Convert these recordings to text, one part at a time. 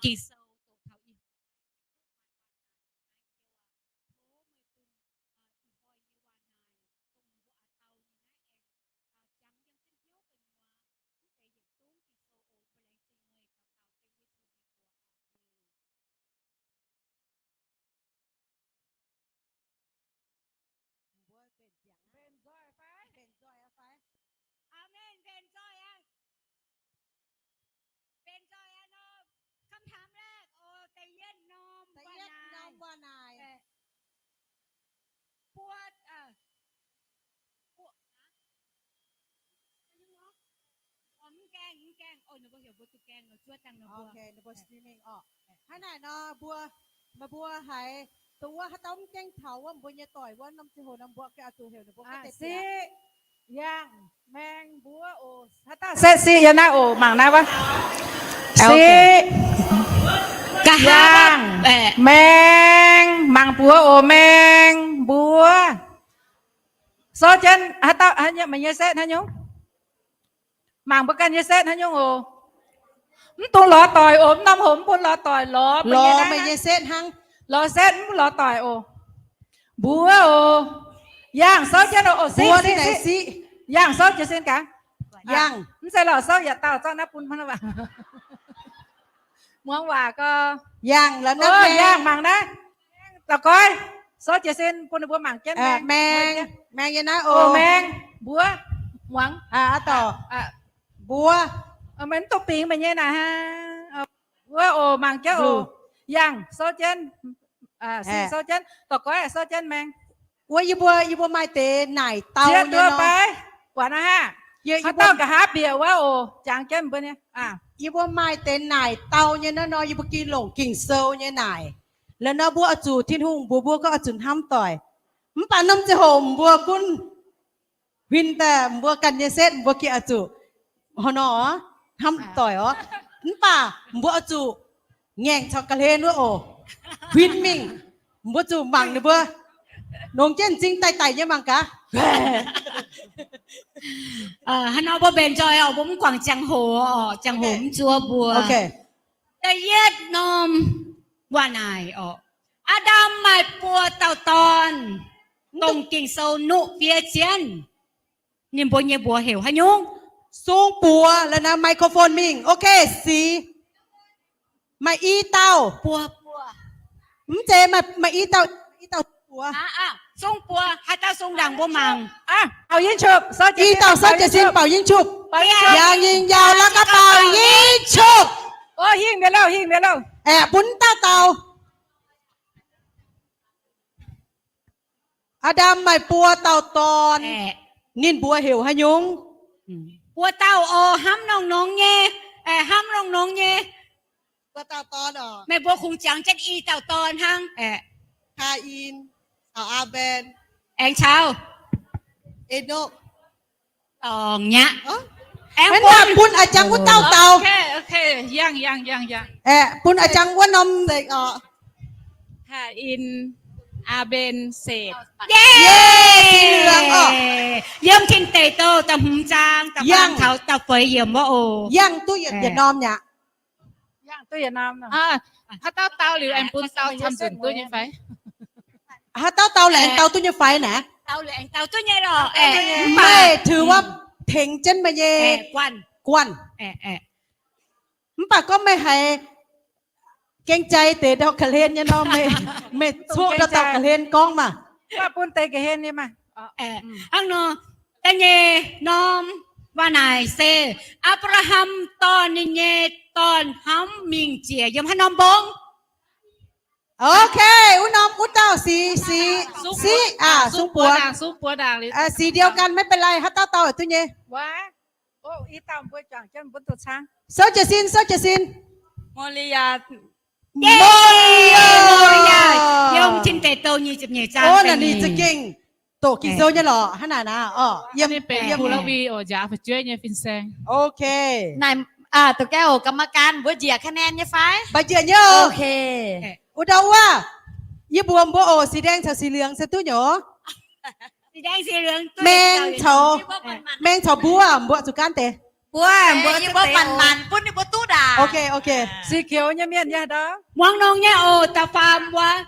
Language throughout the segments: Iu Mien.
Ging-Sou doqc taux ih hnoi, Amen. Benx nzoih aqv. Benx nzoih aqv nor, คำถามแรก oc, da'yietv norm, da'yietv norm waac-naaic. Buo, buo, mv gaengh, mv gaengh, oc, ninh mbuo heuc mbuo zuqc gaengh nor zuov dangh nor mbuo. Oc, ninh mbuo streaming oc. Hnangv naaic nor mbuo, meih mbuo haiz dongh wuov haaix dauh mv gaengh taux wuov mbuo nyei doic wuov norm ziangh hoc nor mbuo gengh oix zuqc heuc ninh mbuo gorngv deix. Siqv, Yangh, Maeng, Mbuov oc. Haaix dauh se Siqv yiem naaiv oc, mangc naaiv wuov. Siqv, Yangh, Maeng, mangc Mbuov oc, Maeng, Mbuov. Souv jienv haaix dauh, meih nyei setv haaix nyungc? Mangc mbuo ganh nyei setv haaix nyungc oc. Mv dungx lorz doic oc, mv norm hoc mv bun lorz doic, lorz meih nyei setv hnangv. Lorz setv mv lorz doic oc. Mbuov oc. Yangh souv jienv oc. Siqv, Siqv, Siqv. Yangh souv jienv sin gaax. Yangh. Mv zeiz lorqc, souv yietc dauh zorqv naaiv bun hnangv. Muangx waac gau. Yangh lorz naaiv, Yangh mangc naaiv. Dauh goiv, souv jienv sin bun ninh mbuo mangc jienv. Maeng, Maeng yiem naaiv oc. Maeng, Mbuov, muangx. Mbuov, meih mv dungx bingx meih nyei naaic. Mbuov oc, mangc jienv oc. Yangh souv jienv, Siqv souv jienv, dauh goiv souv jienv, Maeng. Wuov yie mbuo, yie mbuo maaih deix naaic dau nyei nor. Buatc naaiv haah? Haaix dauh nqa'haav bieqc wuov oc, jangx jienv mbuo nyei. Yie mbuo maaih deix naaic dau nyei nor, nor yie mbuo gengh longc Ging-Sou nyei naaic. La'nor mbuo oix zuqc Tin-Hungh mbuox mbuo gorngv oix zuqc hnamv doic. Mv baac norm ziangh hoc mbuo gunv huin daaih mbuo ganh nyei setv mbuo gengh oix zuqc hnangv nor hnamv doic oc. Mv baac mbuo oix zuqc ngaengc caux ga'hlen wuov oc. Huin mingh, mbuo zuqc mangc ninh mbuo nongx jienv m'zing daaih daic nyei mangc gaax. Hnangv nor mbuo mbenc nzoih oc, mbuo mv guangc ziangh hoc oc, ziangh hoc mv zuov mbuo. Da'yietv norm waac-naaic oc. Aa^ndam maaih buo dauh dorn, dongh Ging-Sou nuqv fiev jienv. Ninh mbuo nyei mbuox heuc haaix nyungc? Sung buoz, la'nor microphone mingh. Ok, sic. Maaih i dauh. Mv zeiz, maaih i dauh, i dauh sung buoz. Sung buoz, haaix dauh sung ndaangc mbuo mangc. I dauh souv jiez sin baaux yingv qupv. Yangh nyingh yaac la'gaax baaux yingv qupv. Hingh mi'aqv loh, hingh mi'aqv loh. Aeqv, bun dauh dauh. Aa^ndam maaih buo dauh dorn. Ninh mbuox heuc haaix nyungc? Buo dauh oc, hnamv nongx nongx nyei, hnamv nongx nongx nyei. Buo dauh dorn oc. Meih mbuo kungx jangx jienv i dauh dorn hnangv. Kaa^in, caux Aa^mben, aengx caux Enokv. Dorngx nyaqv. Aengx bun a'jangx wuov dauh dauh. Bun a'jangx wuov norm. Kaa^in, Aa^mben, Setc. Yiem Tin Deic Douh da'hmz zaang da'faam taux da'feix yiemc wuov oc. Yangh duqv yietc norm nyaqc. Haaix dauh dau liuz aengx bun dau camv nzunc duqv nyei fai? Haaix dauh dau laengz dau duqv nyei fai naaic? Meih ถือว่า tengx jienv meih nyei guanh. Mv baac gorngv meih haiz เกรงใจ deix dauh ga'hlen nyei nor, meih cuoqv dauh ga'hlen gorngv maah. Bun deix ga'hlen nyei maah. Hnangv nor, da'nyeic norm waac naaic se Apc^laa^ham dorh ninh nyei dorn-hnamv mingh ziec yiem haaix norm mbong? Ok, wuov norm wuov dauh sic, sic, sic, sung buoz. Sic เดียวกัน ไม่เป็นไร, haaix dauh dauh duqv nyei. Souv jiez sin, souv jiez sin. Moria, Moria, yiem Tin Deic Douh nyic ziepc nyeic zaang. Naaic ninh za'gengh doqc Ging-Sou nyei lorqc, hnangv naaic naaic. Yiem, yiem, ok. Naaic, doqc gaengh oc, กรรมการ mbuo njiec คะแนน nyei fai? Mbuo njiec nyei oc. Wuov dauh wuov, yie mbuox mbuo oc, สีแดง caux สีเหลือง se duqv nyei oc. Maeng caux, Maeng caux mbuov, mbuo zuqc gaanv deix. Mbuo, mbuo, mbuo manc-manc bun ninh mbuo duqv ndaangc. Ok, ok. Sea-Kiu nyei mienh yaac ndau. Muangx nongx nyei oc, da'faam wuov.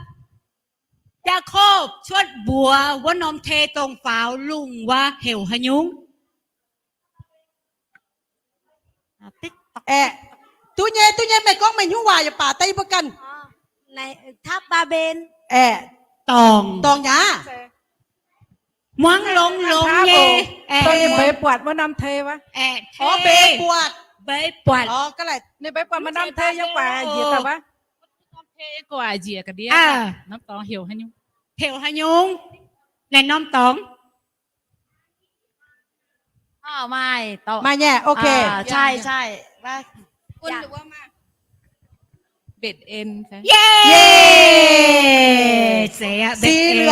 Yaakopv cuotv mbuox wuov norm tei dongh faaux lungh wuov heuc haaix nyungc? Aeqv, duqv nyei, duqv nyei, meih gorngv meih nyungc waac yaac baac daaih yie mbuo ganh. Aeqv, dorngc, dorngc nyei. Muangx longx-longx nyei. Aeqv, mbeix buatc wuov norm tei wuov. Aeqv, mbeix buatc. Mbeix buatc. Ninh mbeix buatc maaih norm tei yiem gu'nguaaic njiec daaih wuov. Norm tei yiem gu'nguaaic njiec ga'ndiev. Norm dorngx heuc haaix nyungc? Heuc haaix nyungc? Naaiv norm dorngx. Maaih nyei, ok. Betc en. Yie, zeiz aqv, betc en.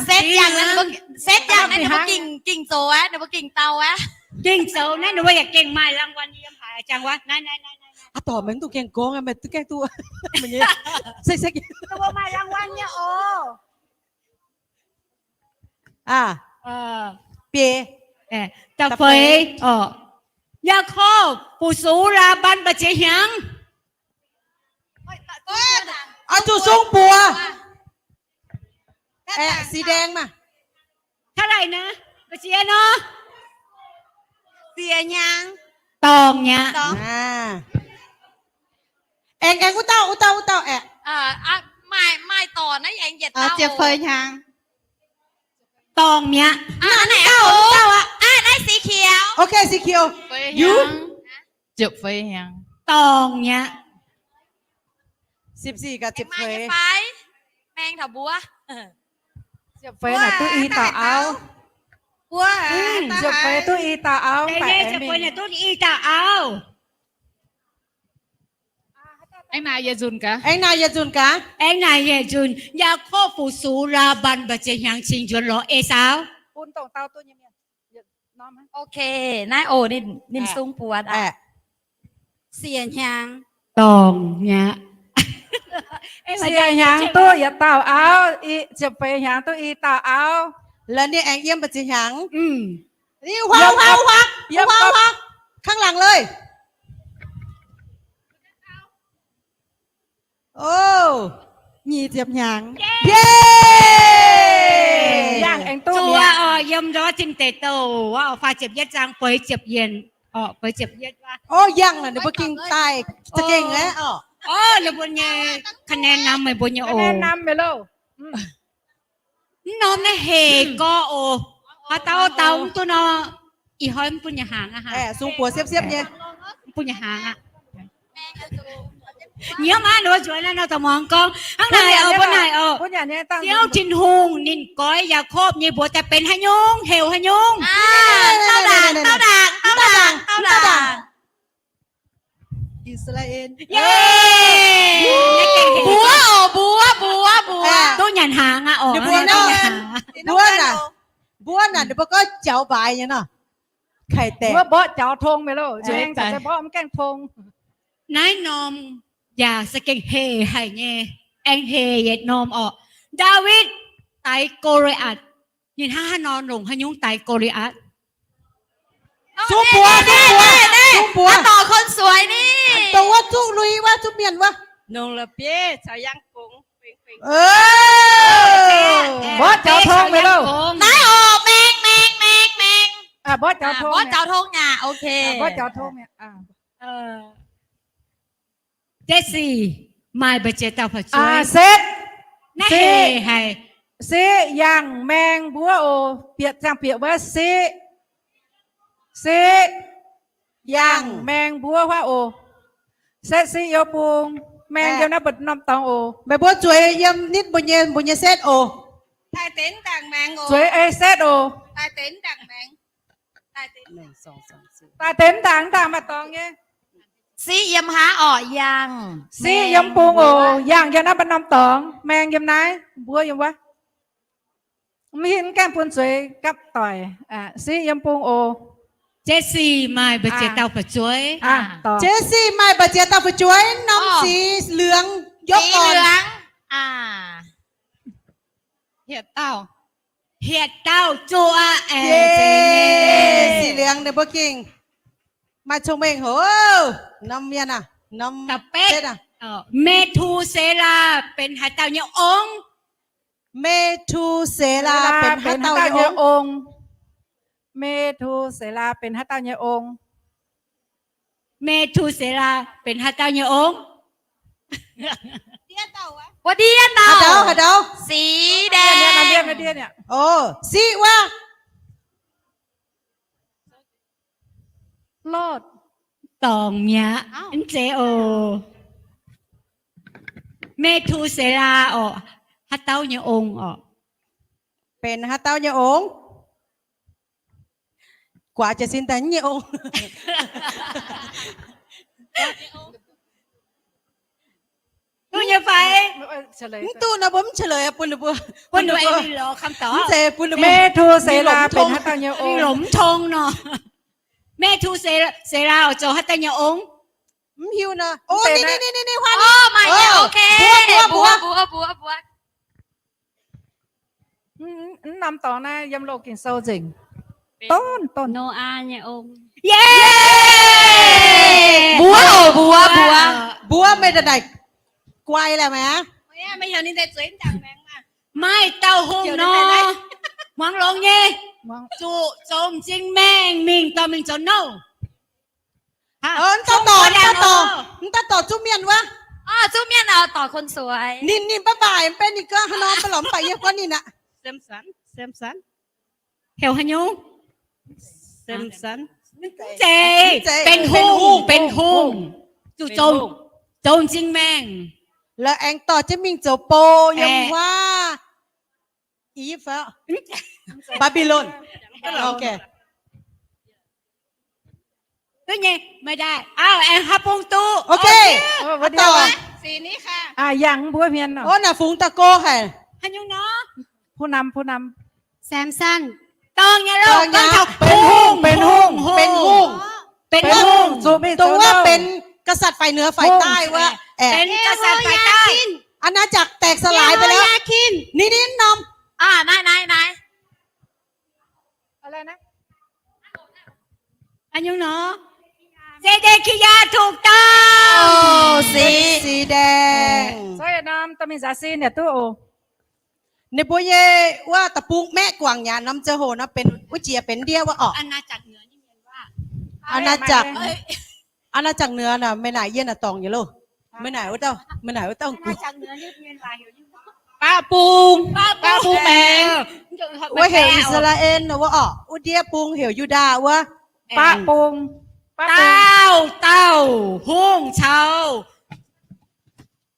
Setv yangh naaiv ninh mbuo gengh zoux aqv, ninh mbuo gengh dau aqv. Gengh zoux naaiv ninh mbuo yaac gengh maaih รางวัล yiem haaix jangx wuov. Naaiv, naaiv, naaiv, naaiv. Aa, dorh meih mv dungx gengh gorngv, meih duqv gaengh duqv. Ninh mbuo maaih รางวัล nyei oc. Biei. Da'feix oc. Yaakopv fu-sux Laa^mban mbu'ziex hnyangx. Oix zuqc sung buoz. Aeqv, สีแดง maah. เท่าไหร่นะ mbu'ziex nor? Siec hnyangx. Dorngc mi'aqv. Aengx, aengx wuov dauh, wuov dauh, wuov dauh aeqv. Maaih, maaih dorngc naaiv aengx yietc dauh. Ziepc feix hnyangx. Dorngc mi'aqv. Naaiv dauh, wuov dauh aqv. Naaiv สีเขียว. Ok, สีเขียว. Ziepc feix hnyangx. Dorngc mi'aqv. Siepv-sic gaax ziepc feix. Maeng taux mbuo. Ziepc feix naaic duqv i dauh auv. Ziepc feix duqv i dauh auv. Ziepc feix naaic duqv i dauh auv. Aengx naaic yietc nzunc gaax. Aengx naaic yietc nzunc. Yaakopv fu-sux Laa^mban mbu'ziex hnyangx cingx nzuonx lorz Esaau. Ok, naaiv oc, ninh, ninh sung buoz aqv. Siec hnyangx. Dorngc mi'aqv. Siec hnyangx duqv yietc dauh auv, ziepc feix hnyangx duqv i dauh auv. La'ninh aengx yiem mbu'ziex hnyangx. Huaav, huaav, huaav, huaav, huaav, ข้างหลังเลย. O, nyic ziepc hnyangx. Yangh aengx duqv mi'aqv. Zuqc oc, yiem ndortv Tin Deic Douh wuov, faah ziepc yietv zaang, feix ziepc yietv, feix ziepc yietv wuov. O, yangh naaic ninh mbuo gengh daaih za'gengh aqv oc. O, ninh mbuo nyei คะแนนนำ meih mbuo nyei oc. คะแนนนำ meih loh. Mv norm naaiv hec gorx oc. Haaix dauh dau mv duqv nor, ih hnoi mv bun yietc hnaangx aqv. Sung buoz siepv-siepv nyei. Mv bun yietc hnaangx aqv. Nyiemv aqv, ninh mbuo nzuonx naaiv nor da'muangx gorngv. Hnangv naaic oc, mbuo naaic oc. Ziouv Tin-Hungh ninh goiv Yaakopv nyei mbuox daaih benx haaix nyungc, heuc haaix nyungc? Dauh ndaangc, dauh ndaangc, dauh ndaangc, dauh ndaangc. I^saa^laa^en. Mbuo oc, mbuo, mbuo, mbuo. Duqv nyanc hnaangx aqv oc. Mbuo naaic, mbuo naaic ninh mbuo gorngv jaux mbaaix nyei nor. Kaic daeqc. Mbuo mborqv jaux tong meih loh. Mborqv mv gaengh tong. Naaiv norm yaac za'gengh hec haic nyei. Aengx hec yietc norm oc. Ndaawitv daix Go^li^atc. Ninh hnangv haaix nor longc haaix nyungc daix Go^li^atc? Sung buoz, sung buoz, sung buoz. Dongh wuov zuqv lui wuov, zuqv mienh wuov. Nongc la'bieiv caux yangh gongx. Mborqv jaux tong meih loh. Naaiv oc, maeng, maeng, maeng, maeng. Mborqv jaux tong, mborqv jaux tong aqv, ok. Mborqv jaux tong mi'aqv. Setv maaih mbu'ziex dauh fu'jueiv? Setv. Naaiv hec haic. Siqv, Yangh, Maeng mbuo oc. Bieqc ziangh bieqc wuov Siqv. Siqv, Yangh, Maeng mbuo wuov oc. Setv Siqv yiem bung, Maeng yiem naaiv mbu'ndongx norm dorngx oc. Meih mbuo zueiz yiem nitv mbuo nyei, mbuo nyei setv oc. Zueiz ei setv oc. Daaih deix mv ndaangc, mv ndaangc maaih dorngx nyei. Siqv yiem haaix orqc? Yangh. Siqv yiem bung oc. Yangh yiem naaiv mbu'ndongx norm dorngx. Maeng yiem naaiv, mbuo yiem wuov. Mv hiuv, gaengh bun zueiz gapv doic. Siqv yiem bung oc. Jesi maaih mbu'ziex dauh fu'jueiv? Jesi maaih mbu'ziex dauh fu'jueiv? Norm six liuz yopv gorn. Hietc dauh. Hietc dauh zuqc aqv. Sic liangx ninh mbuo gengh maaih cong-mengh hoc. Norm mienh aah, norm betv aah. Me^tu^se^laa benx haaix dauh nyei ong? Me^tu^se^laa benx haaix dauh nyei ong? Me^tu^se^laa benx haaix dauh nyei ong? Me^tu^se^laa benx haaix dauh nyei ong? Wuov ndiev dauh. Haaix dauh? Six daeng. O, Six wuov. Lorh, dorngc mi'aqv. Mv zeiz oc. Me^tu^se^laa orqc, haaix dauh nyei ong orqc? Benx haaix dauh nyei ong? Guaax jiez sin daaih nyei ong. Duqv nyei fai? Mv duqv nor mbuo mv เฉลย bun ninh mbuo. Mv zeiz bun ninh mbuo. Me^tu^se^laa benx haaix dauh nyei ong? Longc mv tong nor. Me^tu^se^laa oix zoux haaix dauh nyei ong? Mv hiuv nor. O, ninh, ninh, ninh, ninh, huaav ninh. Mbuo, mbuo, mbuo. Mv norm dorngx naaiv yiem Loz-Ging Sou nzengc. Donv, donv. Noaa nyei ong. Mbuo oc, mbuo, mbuo. Mbuo meih daaih naaic guai laeh maah. Maaih dauh hungh nor, muangx longx nyei, zuqc zoux m'zing maengh mingh dorh mingh zoux nouh. Mv dauh dorc, mv dauh dorc, mv dauh dorc zuqv mienh wuov. Zuqv mienh oc, dorc คนสวย. Ninh, ninh baav mbaaic mv benx ninh gaax haaix nor, mv baac lorz mv baac yie gorngv ninh aqv. Samson, Samson. Heuc haaix nyungc? Samson. Mv zeiz, benx hungh, benx hungh. Zuqc zoux m'zing maengh. La'aengx dorh jienv mingh zoux bou yiem wuov Eve, Babilon. Ok. Duqv nyei, meih daaih. Auv, aengx haaix bung duqv? Ok. Yangh mbuo hmien nor. Naaic fungx daaih go haic. Haaix nyungc nor? Pu nam, pu nam. Samson. Dorngc nyei loh, benx hungh, benx hungh, benx hungh. Benx hungh, dongh wuov benx กษัตริย์ฝ่ายเหนือฝ่ายใต้ wuov. Benx กษัตริย์ฝ่ายใต้. อาณาจักรแตกสลายไปแล้ว. Ninh, ninh norm. Naaiv, naaiv, naaiv. Haaix nyungc nor? Ze^nde^ki^yaa, ถูกต้อง. Six daeng. Ninh mbuo nyei wuov da'bung maeqv guangc nyanc norm ziangh hoc nor benx wuov jiex benx ndiev wuov orqc. อาณาจักรเหนือ nor, meih naaic yie naaic dorngc nyei loh. Meih naaic wuov dauh, meih naaic wuov dauh. Baqv bung, baqv bung maengx. Wuov heuc I^saa^laa^en wuov orqc, wuov ndiev bung heuc Yu^ndaa wuov. Baqv bung. Dauh dauh hungh caux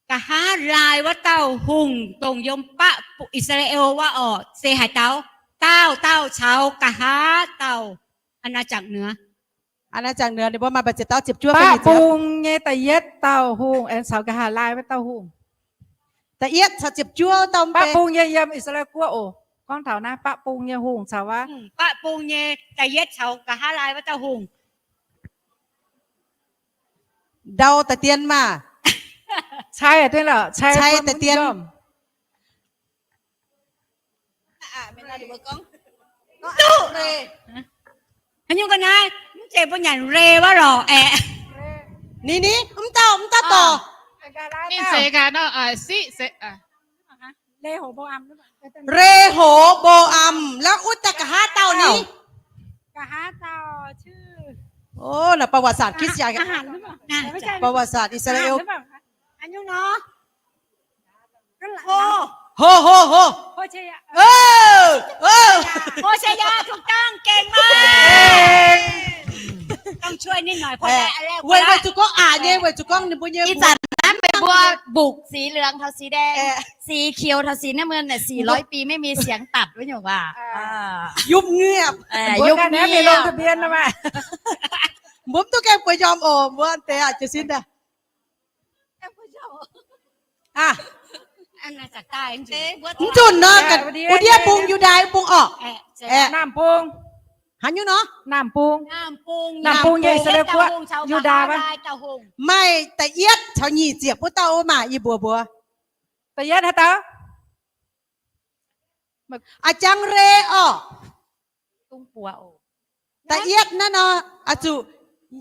nqa'haav laai wuov dauh hungh dongh yiem baqv I^saa^laa^en wuov orqc, se haaix dauh? Dauh dauh caux nqa'haav dauh. อาณาจักรเหนือ. อาณาจักรเหนือ ninh mbuo maaih mbu'ziex dauh ziepc juov. Baqv bung nyei da'yietv dauh hungh aengx caux nqa'haav laai wuov dauh hungh. Da'yietv caux ziepc juov dauh. Baqv bung nyei yiem I^saa^laa^en guoqv oc. Gorngv taux naaiv baqv bung nyei hungh caux wuov. Baqv bung nyei da'yietv caux nqa'haav laai wuov dauh hungh. Ndau da'dien maah. Cai da'dien. Duqv. Haaix nyungc ga'naaiv mv zeiz mbuo nyanc Re wuov lorqc aeqv. Ninh, ninh, mv dauh, mv dauh dorc. Re^ho^mbo^am, แล้ว wuov daaih nqa'haav dauh ni. ประวัติศาสตร์ I^saa^laa^en. Ho, ho, ho. Ho^se^yaa, ถูกต้อง, เก่งมาก. Weic zuqc gorngv aqc nyei, weic zuqc gorngv ninh mbuo nyei, ih zanc naaiv meih mbuo บุกสีเหลือง taux สีแดง, สีเขียว taux สีน้ำเงิน เนี่ย สี่ร้อยปีไม่มีเสียงตัด wuov nyungc waac. Yupv ngiepv. Mbuo mv duqv gaengh bueix njormh oc, mbuo deix aqc jiez sin daaih. Mv zunh nor, wuov ndiev bung, Yu^ndaa bung orqc. Naamh bung. Haaix nyungc nor? Naamh bung. Naamh bung nyei I^saa^laa^en guoqv, Yu^ndaa wuov. Maaih da'yietv caux nyic ziepc wuov dauh maah, yie mbuox mbuo. Da'yietv haaix dauh? A'jang Re orqc. Da'yietv naaiv nor, oix zuqc,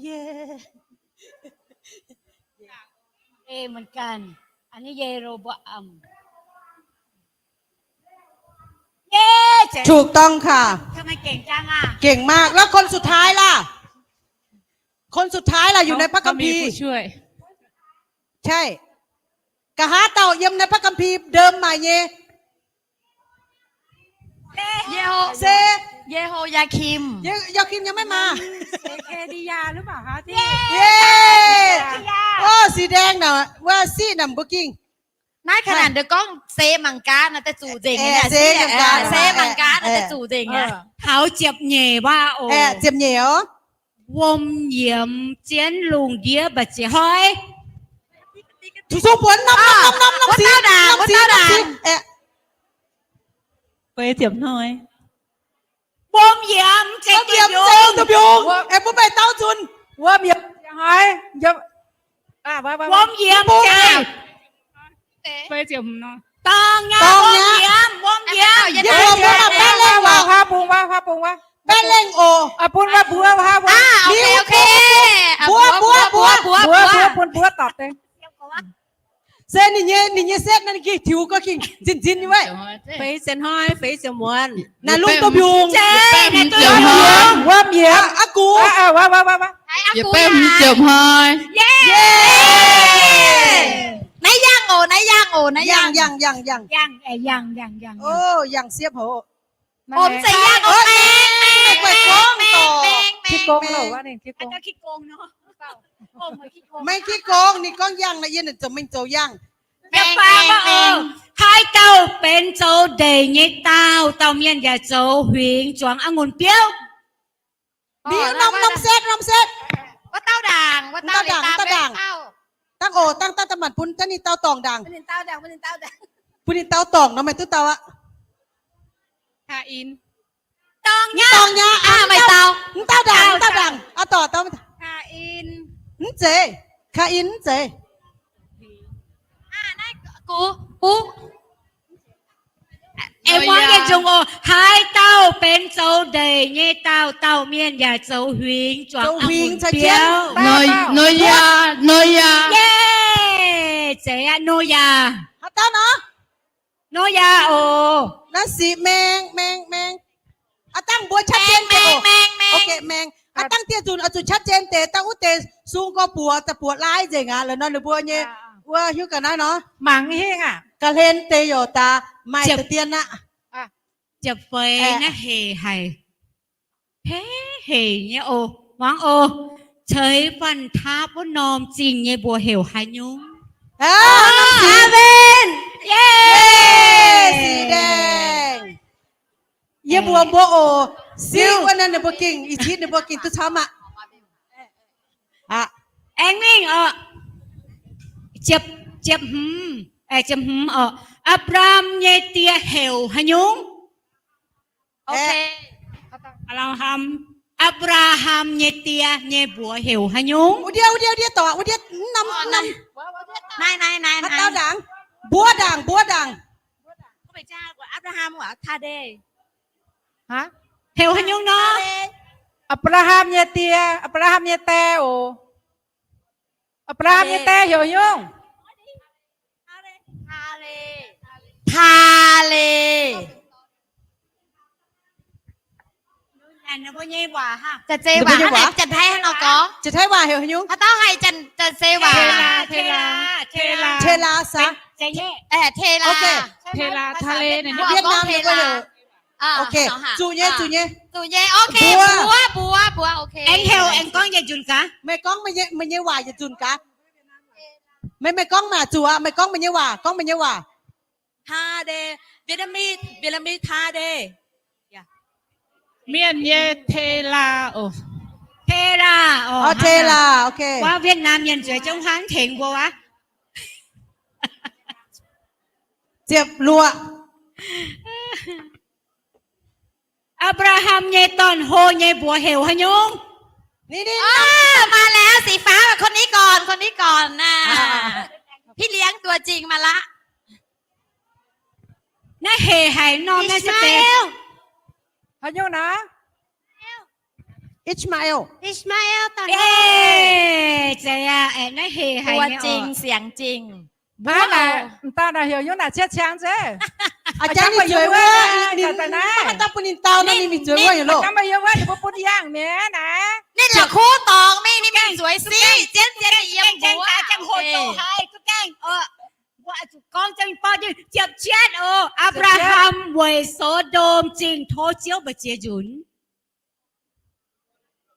yie. Ê, เหมือนกัน อันนี้ Yeroboam. ถูกต้องค่ะ เก่งมาก แล้วคนสุดท้ายล่ะ คนสุดท้ายล่ะ อยู่ในพระคัมภีร์ ใช่ กะฮาเต่าเยี่ยมในพระคัมภีร์เดิมใหม่เย เยโฮ เซ เยโฮยาคิม เย ยาคิมยังไม่มา เซเคดียาหรือเปล่าคะที่ เย้ โอ้ สีแดงน่ะ ว่าสีน้ำบุกิง Naaiv ขนาดเดี๋ยวก้อง เซมังการ naaiv daaih zuqc nzengc nyei, เซมังการ naaiv daaih zuqc nzengc nyei. Haux ziepc nyeic waac oc. Ziepc nyeic oc. Wuom yiemx jienv lungh ndiev mbu'ziex hnoi. Zuqc sung buonc norm norm norm norm wuov dauh ndaangc, wuov dauh ndaangc. Feix ziepc hnoi. Wuom yiemx zengc duqv mbiungc. Aengx mbuo maaih dauh zunh. Wuom yiemx zengc hnoi. Wuom yiemx zengc. Dorngc nyei, dorngc nyei. Wuom yiemx, wuom yiemx. Yie mbuo mbuo maaih baeqv lengh oc. Baeqv lengh oc. Bun wuov mbuo wuov. Mbuo, mbuo, mbuo, mbuo, mbuo, bun mbuo dorpc deix. Se ninh nyei, ninh nyei setv naaiv ninh gengh tiux gorngv gengh nzin-nzin nyei wuov. Feix ziepc hnoi, feix ziepc muonz. Naaiv lungh duqv mbiungc. Wuom yiemx. Aa gux. Yietc baeqv hmz ziepc hnoi. Naaiv yangh oc, naaiv yangh oc, naaiv yangh. Yangh, yangh, yangh, yangh. Yangh siepv hoc. Mv zeiz yangh oc, maengx, maengx, maengx, maengx. Maiv kitv gong, ninh gorngv yangh naaiv, yie naaic zoux mengh zoux yangh. Haaix dauh benx zoux ndeic nyei daauh, dauh mienh yaac zoux huingx zuangx a'ngunc biouv. Ni norm, norm setv, norm setv. Wuov dauh ndaangc, wuov dauh ndaangc, wuov dauh ndaangc. Dangh oc, dangh, dangh, dangh maanc bun dangh ninh dauh dorngc ndaangc. Bun ninh dauh dorngc nor maaih duqv dauh aqv. Kaa^in. Dorngc nyei. Dorngc nyei. Mv dauh ndaangc, mv dauh ndaangc. Aa, dorh dauh. Kaa^in. Mv zeiz. Kaa^in mv zeiz. Aengx muangx yietc zungv oc. Haaix dauh benx zoux ndeic nyei daauh, dauh mienh yaac zoux huingx zuangx a'ngunc biouv. Noyaa, Noyaa. Zeiz aqv, Noyaa. Haaix dauh nor? Noyaa oc. Naaiv sic maengx, maengx, maengx. Aa dangh mbuo ชัดเจน deix oc. Maengx, maengx, maengx. Aa dangh dieh nzunc oix zuqc ชัดเจน deix, dangh wuov deix sung gorx buoz, daaih buoz laai nzengc aqv. La'nor ninh mbuo nyei wuov hiuv ga'naaiv nor. Mangc hingh aqv. Ga'hlen deix youc daaih maaih deix dien aqv. Ziepc feix naaiv hec haic. Hec hec nyei oc. Muangx oc. Ceix fanh taapv wuov norm zingh nyei mbuox heuc haaix nyungc? Aa, norm sic. Aa, sic daengh. Yie mbuox mbuo oc. Siqv wuov naaiv ninh mbuo gengh, ih citv ninh mbuo gengh duqv camv aqv. Aengx mingh oc. Ziepc, ziepc hmz, ziepc hmz oc. Apc^laa^ham nyei die heuc haaix nyungc? Apc^laa^ham. Apc^laa^ham nyei die nyei mbuox heuc haaix nyungc? Mbuo ndaangc, mbuo ndaangc. Heuc haaix nyungc nor? Apc^laa^ham nyei die, Apc^laa^ham nyei die oc. Apc^laa^ham nyei die heuc haaix nyungc? Taalei. Janx-Taiv waac heuc haaix nyungc? Taalei. Taalei. Taalei. Aengx heuc aengx gorngv yietc nzunc gaax. Meih gorngv meih nyei waac yietc nzunc gaax. Meih, meih gorngv maah, zuqc aqv. Meih gorngv meih nyei waac, gorngv meih nyei waac. Vietnamese taalei. Mienh nyei taalei oc. Taalei oc. Taalei, ok. Wuov Vietnam mienh zueiz zungv hnangv tengx mbuo wuov. Ziepc luoqc. Apc^laa^ham nyei dorn-hlo nyei mbuox heuc haaix nyungc? Maaih liuz, สีฟ้า คนนี้ก่อน คนนี้ก่อน น่ะ พี่เลี้ยงตัวจริงมาละ Naaiv hec haic norm naaiv se deix. Haaix nyungc naaiv? Ishmael. Ishmael daaih. Ei, zeiz aqv, naaiv hec haic nyei oc. Siangx zingh. Mv dauh naaic heuc nyungc naaic cietv ciang nzeiv. Aa, jangv mingh zueiz wuov, mv baac dangh bun ninh dau nor, ninh mingh zueiz wuov nyei loh. Mv bun yangh mi'aqv naaic. Ninh la'kuqv dorngx mingh, ninh mingh zueiz siqv, zien zien yiem mbuo. Gorngv ziepc cietv oc, Apc^laa^ham weic So^ndom Zingh tov Ziouv mbu'ziex nzunc.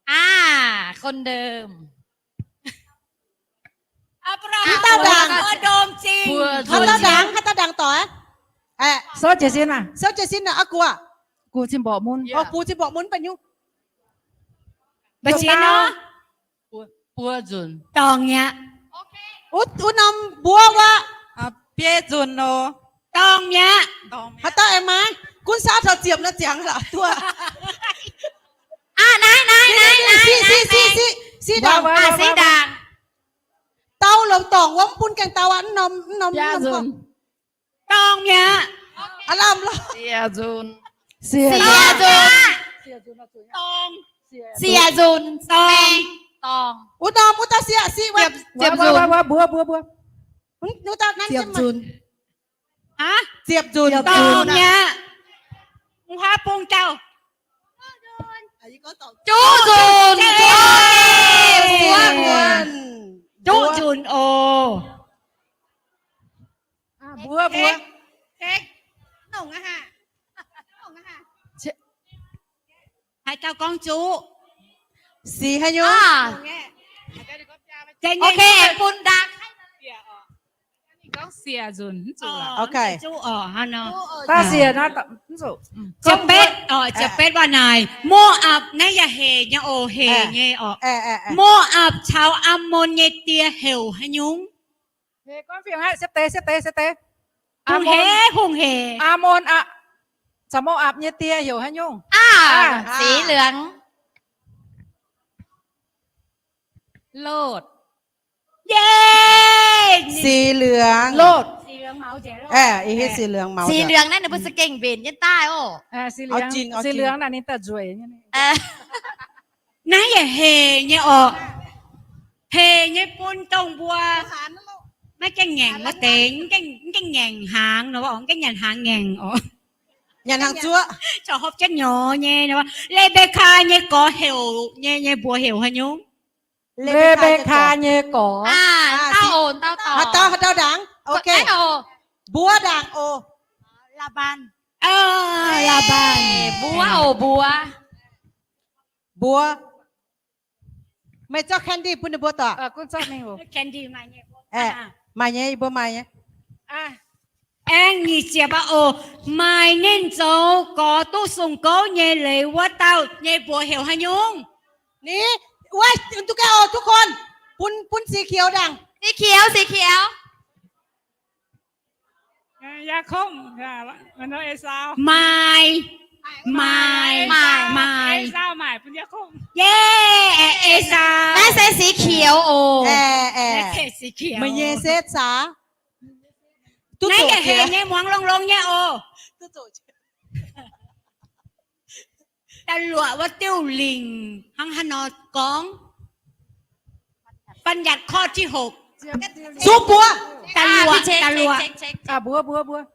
Aa, คนเดิม. Apc^laa^ham, So^ndom Zingh. Haaix dauh ndaangc, haaix dauh ndaangc doic? Sou jiez sin aac, sou jiez sin aac, aa, gu'ziex mborqc mun. Gu'ziex mborqc mun ba'nyungc. Mbu'ziex nor? Buo nzunc. Dorngc mi'aqv. Wuov norm mbuo wuov. Biei nzunc oc. Dorngc mi'aqv. Haaix dauh aengx maaih? Gunv saauv taux ziepc nor ziangx la'duqv. Aa, naaiv, naaiv, naaiv, naaiv, siqv, siqv, siqv, siqv ndaangc. Siqv ndaangc. Dau longc dorngc wuov mv bun gaengh dau aqv, mv norm, mv norm, mv norm. Dorngc mi'aqv. Aa, lamh lorh. Siec nzunc. Siec nzunc. Dorngc. Siec nzunc. Dorngc. Wuov norm wuov dauh siec, siec wuov. Ziepc nzunc. Mbuo, mbuo, mbuo. Ziepc nzunc. Aa? Ziepc nzunc. Dorngc mi'aqv. Mv huaav bung dauh. Juqv nzunc. Juqv nzunc oc. Mbuo, mbuo. Haaix dauh gorngv juqv? Sic haaix nyungc? Ok, bun ndaangc. Ziepc betv, ziepc betv waac naaic, Mo^apc naaiv yaac hec nyei oc, hec nyei oc. Mo^apc caux Ammon nyei die heuc haaix nyungc? Hungh hec, hungh hec. Ammon caux Mo^apc nyei die heuc haaix nyungc? Aa, sic liangx. Lotv. Sic liangx. Lotv. Sic liangx naaiv ninh mbuo za'gengh mbenc jienv daaih oc. Sic liangx naaiv ninh daaih nzueic. Naaiv yaac hec nyei oc. Hec nyei bun dongh mbuo maiv gaengh ngaengc wuov deix, mv gaengh ngaengc hnaangx nor, mv gaengh nyanc hnaangx ngaengc oc. Nyanc hnaangx zuoqv. Corc hopv jienv nyorx nyei. Le^mbe^kaa nyei gorx heuc nyei, nyei mbuox heuc haaix nyungc? Le^mbe^kaa nyei gorx. Haaix dauh ndaangc? Ok. Mbuo ndaangc oc. Laa^mbaan. Laa^mbaan. Mbuo oc, mbuo. Mbuo. Meih zorqv candy bun ninh mbuo doic. Maaih nyei, yie mbuo maaih nyei. Aengx nyic ziepc aqv oc. Maaih ninh zoux gorx duqv sung gouv nyei leiz wuov dauh nyei mbuox heuc haaix nyungc? Ni, wuov, duqv gaengh oc, duqv gorn. Bun, bun สีเขียว ndaangc. สีเขียว สีเขียว. Maaih, maaih, maaih. Yie, Aa^saa. Naaiv se สีเขียว oc. Meih nyei se สีเขียว. Naaiv yaac hec nyei, muangx longx-longx nyei oc. Da'luoqc wuov diuh lingc hnangv haaix nor gorngv? บัญญัติข้อที่หก. Zuqc mbuox. Da'luoqc, da'luoqc. Mbuox, mbuox, mbuox.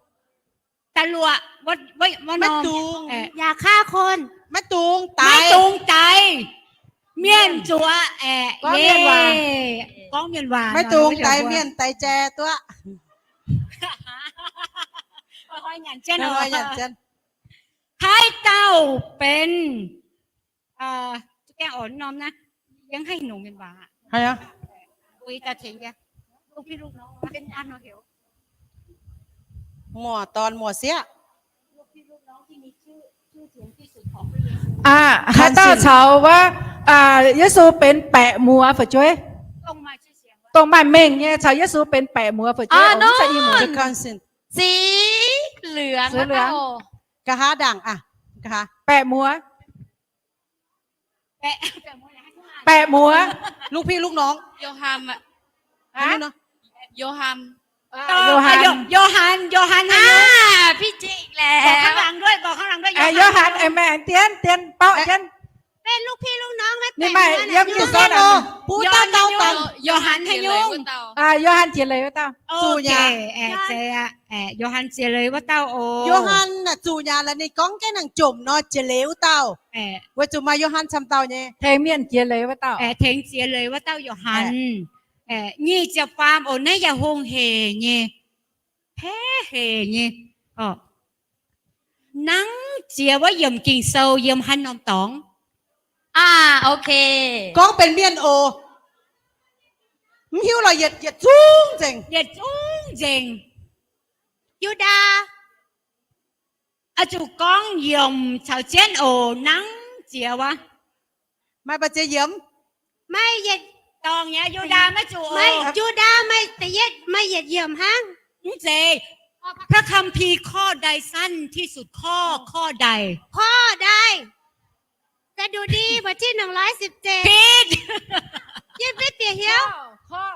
Da'luoqc, maiv dungx, อย่าฆ่าคน. Maiv dungx daix. Maiv dungx daix. Mienh zuoqv aeqv, gorngv mienh waac. Gorngv mienh waac. Maiv dungx daix mienh, daix jai duqv. Haaix dauh benx Muoz-dorn muoz-sieqv. Haaix dauh caux wuov Yesu benx baeqc muoz fu'jueiv? Dongh maaih mengh nyei caux Yesu benx baeqc muoz fu'jueiv. Ziex lưỡng. Nqa'haav ndaangc. Baeqc muoz. Baeqc muoz. Lungh pi lungh norngx. Yo^han. Yo^han. Yo^han, Yo^han, Yo^han. พี่เจกแล้ว บอกข้างหลังด้วย บอกข้างหลังด้วย Yo^han, เอ็มแอน เตียน เตียน เปาะ เตียน เป็นลูกพี่ลูกน้องแม่แป๋ว Yo^han Haaix Nyungc. Yo^han Jiex Leiz wuov dauh. Zuqc nyaah. Yo^han Jiex Leiz wuov dauh oc. Yo^han zuqc nyaah laaix ninh gorngv jienv nangc jomc nor, Jiex Leiz wuov dauh. Weic zuqc maaih Yo^han camv dauh nyei. Tengx mienh jiex leiz wuov dauh. Tengx jiex leiz wuov dauh Yo^han. Nyic ziepc faam oc, naaiv yaac hungh hec nyei, hec hec nyei. Nangv jiex wuov yiemc Ging-Sou yiem haaix norm dorngx? Gorngv benx mienh oc. Mv hiuv lorqc, yietc, yietc zungv nzengc. Yietc zungv nzengc. Yu^ndaa. Oix zuqc gorngv yiemc caux jienv oc, nangv jiex wuov. Maaih ba'ziex yiemc? Maaih yietc dorngx nyei, Yu^ndaa maiv zuqc oc. Yu^ndaa maaih da'yietv, maaih yietc yiemc hnangv. Mv zeiz. พระคัมภีร์ข้อใดสั้นที่สุด ข้อ ข้อใด? ข้อใด สดุดีบทที่หนึ่งร้อยสิบเจ็ด ผิด Yie maiv bieqc hnyouv.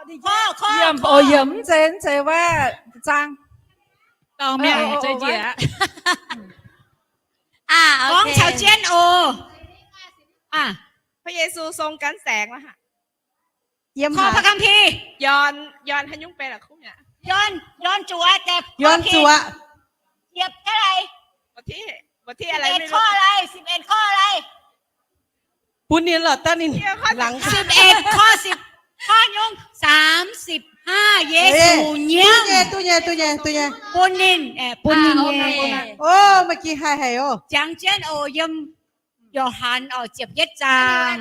Yiemc oc, yiemc, mv zeiz, mv zeiz wuov zaang. Dorngx mienh zeiz njiec. Gorngv caux jienv oc. พระเยซูทรงกันแสงแล้วค่ะ Yiem ข้อพระคัมภีร์ Yon, Yon haaix nyungc bei la'kuqv mi'aqv? Yon, Yon zuqc, Yon zuqc. Ziepc daaih, บทที่ บทที่อะไรไม่รู้ สิบเอ็ดข้ออะไร สิบเอ็ดข้ออะไร Bun ninh lorqc, daaih ninh หลัง สิบเอ็ดข้อ สิบ ข้อ nyungc สามสิบห้า Yesu nyiemv. Duqv nyei, duqv nyei, duqv nyei. Bun ninh, bun ninh nyei. Ov, maiv ginh haih haic oc. Jangx jienv oc, yiem Yo^han oc, ziepc yietv zaang,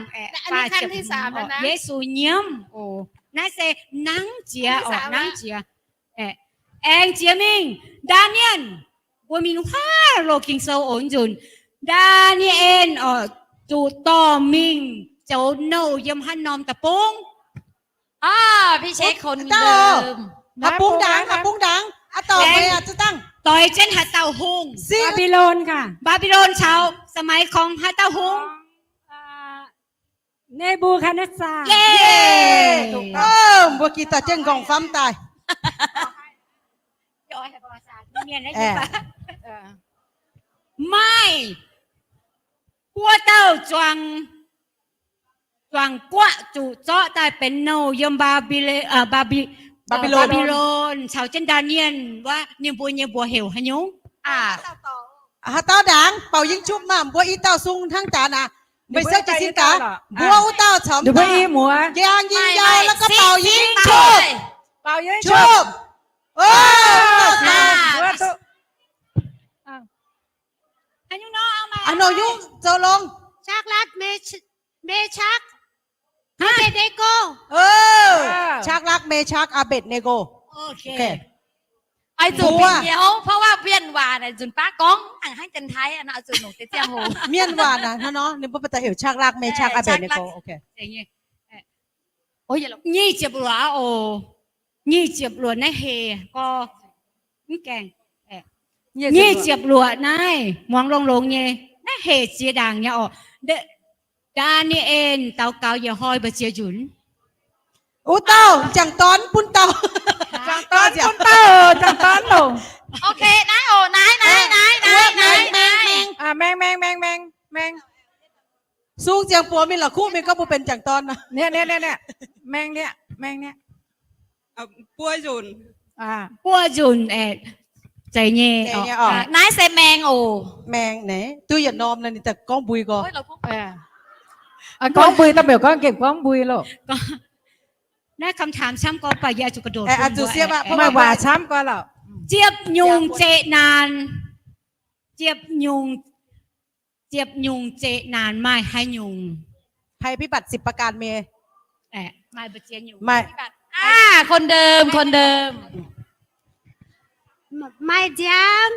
Yesu nyiemv oc. Naaiv se nangv jiex oc, nangv jiex. Aengx jiex mingh, Ndaa^nie^en, mbuo mingh huaav loz Ging-Sou oc, nzunc Ndaa^nie^en oc, zuqc dorh mingh zoux nouh yiem haaix norm deic-bung? Aa, พี่เช็คคนเดิม Haaix bung ndaangc, haaix bung ndaangc, aa, dorh meih aqv, zuqc dangh doix jienv haaix dauh hungh? Babilon gaax. Babilon caux สมัยของ haaix dauh hungh? Nebukadnezar. Mbuo gih dorh jienv nqorngv-famv daaih. Maaih buo dauh zuangx zuangx guoqv zuqc zorqv daaih benx nouh yiem Mbaa^mbi^lon caux jienv Ndaa^nie^en wuov, ninh mbuo nyei mbuox heuc haaix nyungc? Haaix dauh ndaangc? Baaux yingv qupv maah! Mbuo i dauh sung hnangv daaih aqv. Meih se jiez sin daaih. Mbuo wuov dauh caux mv dauh, njang ying yau แล้วก็ baaux yingv qupv. Baaux yingv qupv. Haaix nyungc zoux longx? Shadrach, Meshach, Abednego. Shadrach, Meshach, Abednego. Oix zuqc bieqc hnyouv, เพราะว่า mienh waac naaic nzunc baav gorngv hnangv Janx-Taiv, oix zuqc longc deix ziangh hoc. Mienh waac naaic hnangv nor, ninh mbuo baac daaih heuc Shadrach, Meshach, Abednego. Nyic ziepc luoqc oc. Nyic ziepc luoqc naaiv hec gorx, mv gaengh. Nyic ziepc luoqc naaiv muangx longx-longx nyei, naaiv hec ziex ndaangc nyei oc. Ndaa^ni^en daux gaux yietc hnoi mbu'ziex nzunc. Wuov dauh jangx dorn bun dauh. Jangx dorn bun dauh, jangx dorn longc. Ok, naaiv oc, naaiv, naaiv, naaiv, naaiv, naaiv. Maeng, maeng, maeng, maeng, maeng. Sung ziangx buoz mingh la'kuqv mingh gorngv mbuo benx jangx dorn. Maeng, maeng, maeng, maeng. Buo nzunc. Buo nzunc, zeiz nyei. Naaiv se maeng oc. Maeng naaiv duqv yietc norm naaiv, ninh daaih gorngv mbui gorx. Gorngv mbui, dauh mienh gorngv gengh gorngv mbui loh. Naaiv คำถาม camv gorx, baac yie zuqc ga'ndoqc, zuqc siepv, maaih waac camv gorx lorqc. Ziepc nyungc zeqc naanc, ziepc nyungc, ziepc nyungc zeqc naanc maaih haaix nyungc? ภัยพิบัติสิบประการ mienh. Maaih mbu'ziex nyungc? Maaih. คนเดิม คนเดิม. Maaih nziaamv.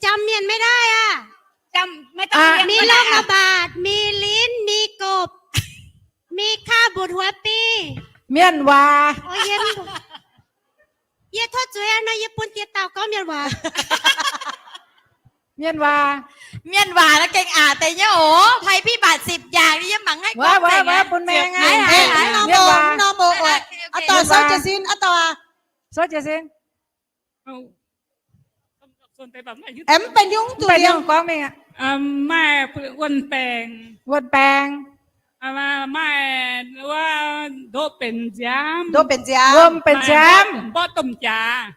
Jำ mienh ไม่ได้ aqv. มีโรคระบาด มีลิ้น มีกบ มีไข้ ปวดหัว ปี Mienh waac. Yie cuotv zuiz nor, yie bun diex dauh gorngv mienh waac. Mienh waac. Mienh waac naaiv gengh aqc deix nyei oc. ภัยพิบัติสิบอย่าง yie mangc haih gorngv deix. Bun maeng aqv. Norm oc, a'dauh souv jiez sin, a'dauh aac. Sov jiez sin. Aengx mv benx nyungc duqv liemh gorngv mingh aqv. Maaih wuonh baengc. Wuonh baengc. Maaih wuov ndoqv benx nziaamv. Ndoqv benx nziaamv. Wuom benx nziaamv. Mborqv domh jaax.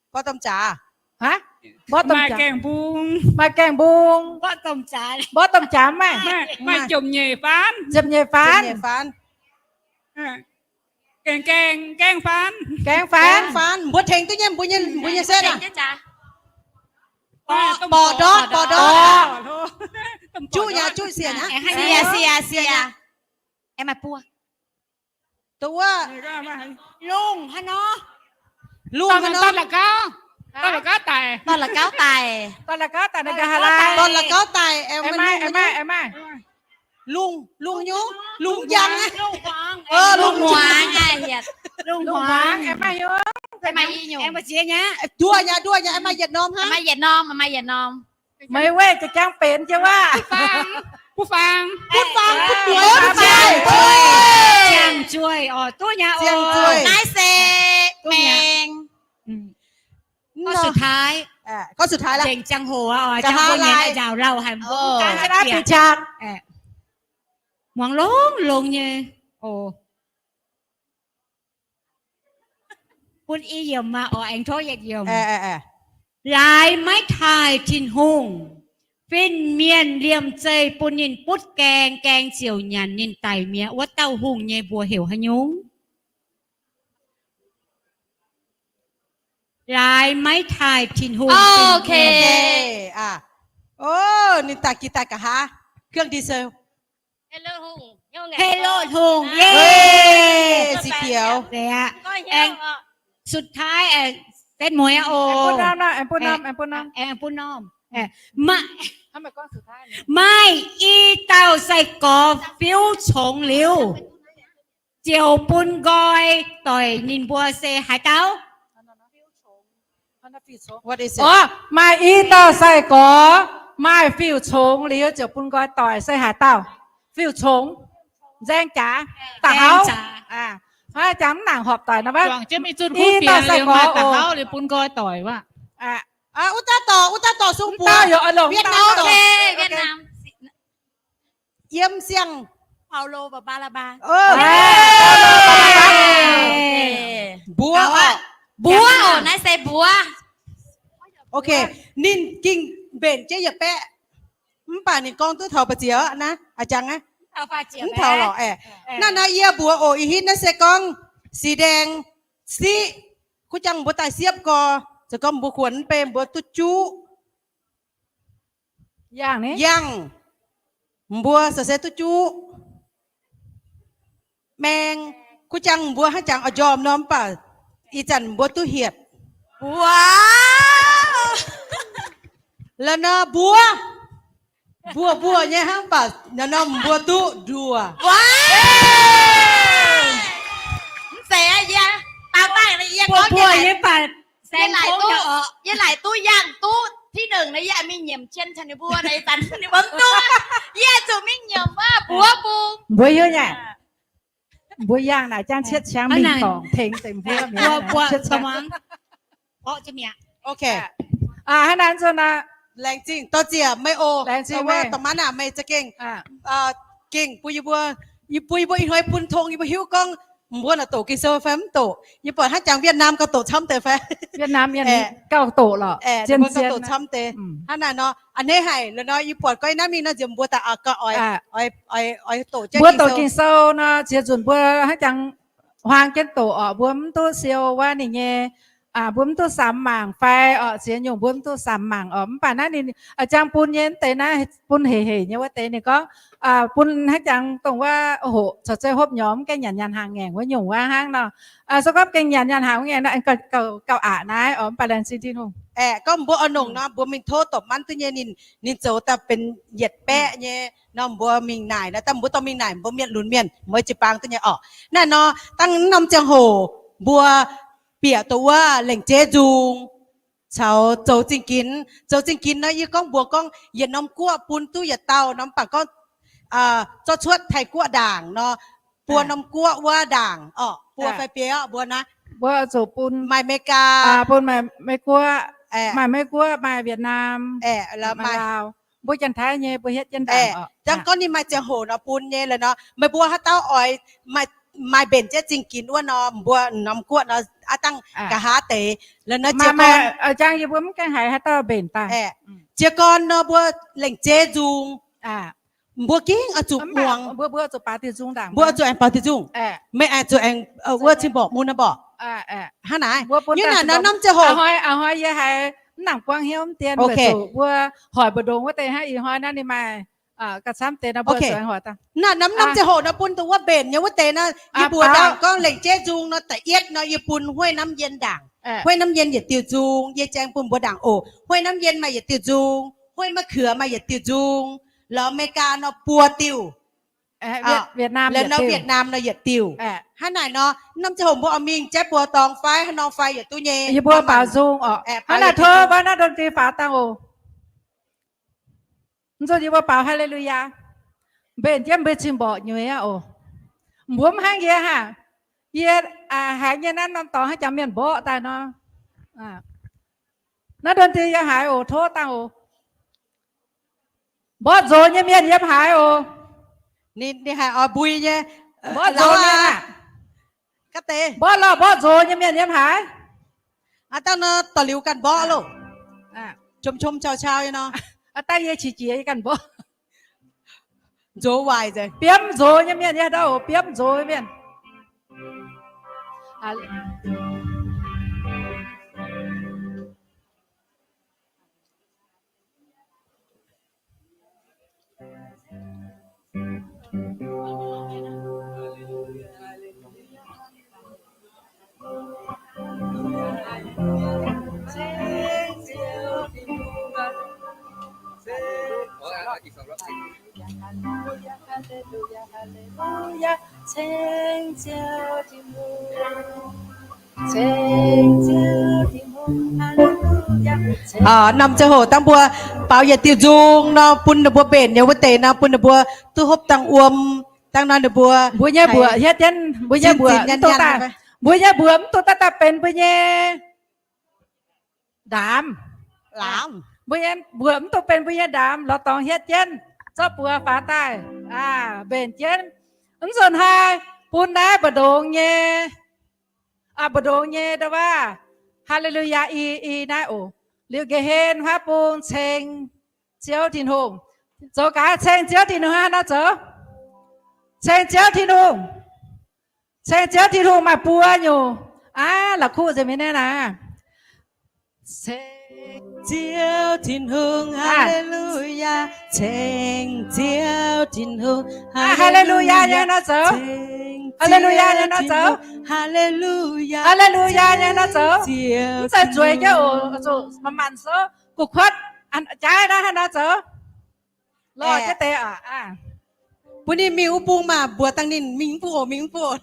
Mborqv domh jaax. Haaix? Mborqv domh jaax. Maaih gaengh mbung. Maaih gaengh mbung. Mborqv domh jaax. Mborqv domh jaax maaih. Maaih jomc nyeic faan. Jomc nyeic faan. Gaengh, gaengh, gaengh faan. Gaengh faan. Gaengh faan. Mbuo tengx duqv nyei, mbuo nyei, mbuo nyei setv aac. Borqc ndortv, borqc ndortv. Juqv nyei, juqv siec nyei. Siec, siec, siec. Aengx maaih buo. Dongh wuov. Lungh haaix nor? Lungh haaix nor? Dorn la'gauv. Dorn la'gauv daic. Dorn la'gauv daic. Dorn la'gauv daic naaic gaax haaix lauh? Dorn la'gauv daic. Aengx maaih, aengx maaih, aengx maaih. Lungh, lungh nyungc, lungh njang. Lungh hmuangx, lungh hmuangx, aengx maaih nyungc. Aengx maaih i nyungc. Aengx maaih ziex nyei. Nduov nyei, nduov nyei, aengx maaih yietc norm hnangv. Maaih yietc norm, maaih yietc norm. Meih weic za'gengh benx jienv wuov. Butv faang. Butv faang, butv faang. Ziangh zueih oc, duqv nyei oc. Naaiv se maengx. Gorngv สุดท้าย gorngv สุดท้าย lorqc. Nzengc ziangh hoc oc, ziangh hoc nyanc nzaaux lauh haic, mbuo mv gaengh bieqc. Muangx longx-longx nyei oc. Bun i yiemc maah, oix aengx tov yietc yiemc. Laaix maiv taaih Tin-Hungh, fin-mienh liemh zeih bun ninh butv gaeng, gaeng ziouc nyanc ninh daic mi'aqv. Wuov dauh hungh nyei mbuox heuc haaix nyungc? Laaix maiv taaih Tin-Hungh. Ninh daaih gih daaih nqa'haav, เครื่องดีเซล. Helot Hungh, สุดท้าย setv mueiz oc. Bun norm, bun norm. Maaih i dauh sai-gorx fiuv congx liuz, ziouc bun nqoi doic ninh mbuo se haaix dauh? Orv, maaih i dauh sai-gorx maaih fiuv-congx liuz ziouc bun nqoi doic se haaix dauh? Fiuv-congx, nzaeng jaax, da'hauv. Hnangv jangx mv nangc horpc doic nor wuov. I dauh sai-gorx oc. Wuov dauh dorc, wuov dauh dorc sung buoz. Yiem siang Paulo mba'ba'la'baa. Mbuox, mbuox, naaiv se mbuox. Ok, ninh gengh mbenc jienv yietc baeqv, mv baac ninh gorngv duqv taux ba'ziex naaiv, a'jangv naaiv. Mv taux lorqc. Naaiv nor yie mbuox oc, ih hitv naaiv se gorngv สีแดง siqv, kuv jangx mbuo daaih siepv gorx, se gorngv mbuo kuonx mv bei mbuo duqv juqv. Yangh, mbuo se duqv juqv. Maeng, kuv jangx mbuo hnangv jangx oix njormh nor mv baac ih zanc mbuo duqv hietc. La'nor mbuo, mbuo mbuo nyei hnangv baac nor mbuo duqv nduoh. Yie laaic duqv yangh duqv ที่หนึ่ง nor, yie mingh nyiemc cien caux ninh mbuo nor, ih zanc ninh mbuo mv duqv, yie zuqc mingh nyiemc wuov mbuox bung. Mbuo hiuv nyei. Mbuo yangh naaic jangv cietv ciangv mingh dorngc tengx deix mbuo. Ok. Hnangv naaiv nzunc, laengz zingh dorh ziec meih oc. Laengz zingh meih. Da'maanc aac meih za'gengh gengh bun yie mbuo, bun yie mbuo ih hnoi bun tong yie mbuo hiuv gorngv mbuo naaic doqc Ging-Sou fai mv doqc. Yie buatc hnangv jangx Vietnam gauh doqc camv deix fai? Vietnam gauh doqc lorqc. Zien, zien doqc camv deix. Hnangv naaic nor, a'hneiv haic lorqc nor, yie buatc gorngv naaiv mingh nor nziex mbuo daaih gauh oix, oix doqc jienv. Mbuo doqc Ging-Sou nor, ziex nzunc mbuo hnangv jangx huaang jienv doqc orqc, mbuo mv duqv siou wuov ninh nyei, mbuo mv duqv samx mangc fai orqc, ziex nyungc mbuo mv duqv samx mangc orqc. Mv baac naaiv ninh jangx bun nyei mv deix naaiv, bun hec hec nyei wuov deix ninh gorngv, bun hnangv jangx dongh wuov hoqc caux zei hopv nyormx mv gaengh nyanc nyanc hnaangx ngaengc wuov nyungc wuov hnangv nor. Se gorngv gengh nyanc nyanc hnaangx ngaengc nor, gauh aqc naaiv orqc. Mv baac laengz zingh Tin-Hungh. Aeqv, gorngv mbuo oix nongc nor, mbuo mingh tov dopc manv duqv nyei ninh, ninh zoux daaih benx yietc baeqv nyei nor, mbuo mingh naaic nor, daaih mbuo dorh mingh naaic mbuo mienh lunx mienh mbuo jiu-baang duqv nyei orqc. Naaiv nor, dangh norm ziangh hoc mbuo bieqc dongh wuov lengc jeiv nzung caux zoux zingh ginx. Zoux zingh ginx nor, yie gorngv mbuox gorngv yietc norm guoqv bun duqv yietc dauh nor, mv baac gorngv zorqv cuotv Taiv-Guoqv ndaangc nor, buo norm guoqv wuov ndaangc orqc, buo fai biei orqc mbuo naaiv. Mbuo zuqc bun maaih Meigaa, bun maaih Meiv-Guoqv, maaih Meiv-Guoqv, maaih Vietnam, maaih Laauv. Mbuo Janx-Taiv nyei mbuo hietv jienv ndaangc. Jangv gorngv ninh maaih ziangh hoc nor bun nyei lorqc nor, meih mbuo haaix dauh oix maaih mbenc jienv zingh ginx wuov nor, mbuo norm guoqv nor aqv dangh nqa'haav deix lorqc nor. Jangv yie mbuo mv gaengh haiz haaix dauh mbenc daaih. Jiez gorn nor mbuo lengc jeiv nzung, mbuo gengh oix zuqc muangx, mbuo zuqc baaux diuh nzung ndaangc, mbuo zuqc aengx baaux diuh nzung. Meih aengx zuqc aengx wuov cing mborqc mun naaiv mborqc. Hnangv naaic, norm ziangh hoc, a'hnoi yie haiz mv nangc buangv hnyouv mv dien, mbuo hoic mbu'ndongx wuov deix hnangv. Ih hnoi naaiv ninh maaih gauh camv deix nor, mbuo zuqc aengx hoic dangh. Naaiv norm ziangh hoc nor bun dongh wuov mbenc nyei wuov deix nor, yie mbuox ndaangc gorngv lengc jeiv nzung nor, da'yietv nor yie bun Hueiv Namv Yien ndaangc. Hueiv Namv Yien yietc diuh nzung yie jangx bun mbuo ndaangc oc. Hueiv Namv Yien maaih yietc diuh nzung, Hueiv Ma'keuv maaih yietc diuh nzung, lorz Meigaa nor buo diuh, Vietnam nor yietc diuh. Hnangv naaic nor, norm ziangh hoc mbuo oix mingh jaiv buoz dorngx fai haaix nor fai yietc duqv nyei. Yie mbuo baaux nzung oc. Hnangv naaic tov wuov naaiv ดนตรี faaux dangh oc. Mv zuqc yie mbuo baaux Haleluyaa, mbenc jienv mbuo cing mborqc nyueiz aqv oc. Mbuo mv hnangv yie haic. Yie haiz nyei naaiv norm dorngx hnangv jangx mienh mborqv daaih nor. Naaiv ดนตรี yie haiz oc, tov dangh oc. Mborqv nzox nyei mienh yiem haaix oc? Ninh haiz oix mbui nyei. Mborqv nzox mienh aac, mborqv lorh mborqv nzox nyei mienh yiem haaix? Aav dangh nor dorh liuz ganh mborqv loh. Chom chom cau cau nyei nor. Aav dangh yie qiex jiez yie ganh mborqv. Nzox waaic nzengc. Biomv nzox nyei mienh yie haaix dauh oc, biomv nzox nyei mienh. Norm ziangh hoc dangh mbuo baaux yietc diuh nzung nor, bun ninh mbuo mbenc nyei wuov deix nor, bun ninh mbuo duqv hopv dangh wuom. Dangh nor ninh mbuo, mbuo nyei mbuoqc hietv jienv, mbuo nyei mbuoqc mv duqv daaih, mbuo nyei mbuoqc mv duqv daaih daaih benx mbuo nyei ndaamv. Mbuo nyei mbuoqc mv duqv benx mbuo nyei ndaamv, lorz dorngx hietv jienv, zorqv buoz faaux daaih, mbenc jienv. Mv nzunc hnoi bun naaiv mbu'ndongx nyei, mbu'ndongx nyei ndau wuov Haleluyaa i, i naaiv oc. Liuz nqa'hlen huaav bung ceng Ziouv Tin-Hungh. Zoux gaax ceng Ziouv Tin-Hungh hnangv nor zoux. Ceng Ziouv Tin-Hungh. Ceng Ziouv Tin-Hungh maaih buo nyungc. Aav, la'kuqv nzengc mi'aqv naaiv. Ceng Ziouv Tin-Hungh, Haleluyaa. Ceng Ziouv Tin-Hungh, Haleluyaa nyei nor zoux. Haleluyaa nyei nor zoux. Haleluyaa nyei nor zoux. Mv zeiz zueiz jienv oc, zuqc manc-manc souv. Gu'kuotv jaaix naaiv hnangv nor zoux. Lorh jienv deix aac. Bun ninh mingh wuov bung maah, mbuox dangh ninh mingh wuov bung oc, mingh wuov bung oc.